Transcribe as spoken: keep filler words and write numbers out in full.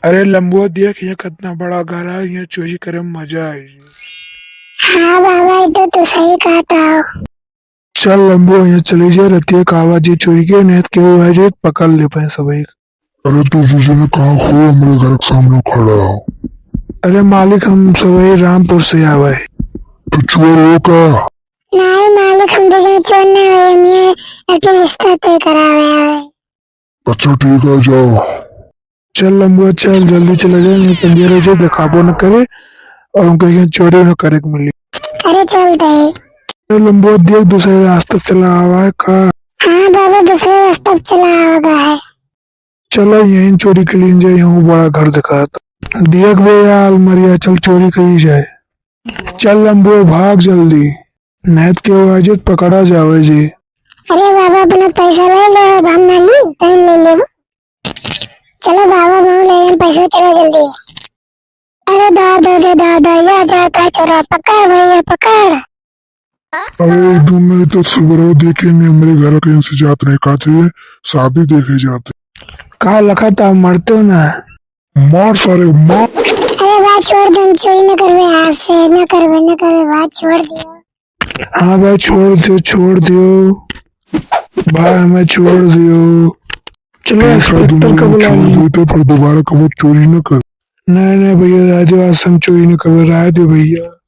अरे लंबुआ, देख, यहाँ कितना बड़ा घर है, यहाँ चोरी करे में मजा आई। हाँ बाबा, ये तो तू सही कहत हो। चल लंबुआ, यहाँ चली जाए, रतिया का आवा जे चोरी के, नहीं तो केहू आ जाए, पकड़ ले पाए सबही। अरे तू सुजन कहाँ हो, हमरे घर के सामने खड़ा हो। अरे मालिक, हम सबही रामपुर से आवा है। तो चोर हो का? नहीं मालिक, हम दूसरे चोर नहीं हुए, हम ये एक रिश्ता तय करावे आवे। अच्छा ठीक है, जाओ। चल लंबुआ, चल जल्दी चला जाए, नहीं तो अंधेरा हो जाए, दिखाबो न करे और उनके यहाँ चोरी न करे के मिली। अरे चलते हैं। अरे लंबुआ, देख, दूसरे रास्ता चला आवा है का? हाँ बाबा, दूसरे रास्ता चला आवा है। चला यहीं चोरी के लिए जाए, यहाँ बड़ा घर दिखाता। देख भैया अलमरिया, चल चोरी करी जाए। चल लंबुआ, भाग जल्दी, नहीं तो केहू आ जाए तो पकड़ा जावे जी। अरे बाबा, अपना पैसा ले ले, अब हम ना ली, तैं ले ले। चलो बाबा, हम ले लें पैसा, चलो जल्दी। अरे दादा रे दादा, या जाता है चोरा, पकड़ भैया, पकड़। अरे एक दो मिनट तो सुबह देखे नहीं, हमरे घर कहीं से जात रहे, कहते शादी देखे जाते। का लखा था, मरते हो ना? मार सारे, मार। अरे बा, छोड़ दे, हम चोरी न करबे आज से, न करबे, न करबे, बा, छोड़ दियो। हाँ बा, छोड़ दियो, छोड़ दियो। बा, हमें छोड़ दियो। चलो, पैसा इंस्पेक्टर दूंगा, का बुला छोड़ लियो। देते, पर दोबारा कबो चोरी न कर। नहीं, नहीं भैया, रह दियो, आज से हम चोरी न करबे, रह दियो भैया।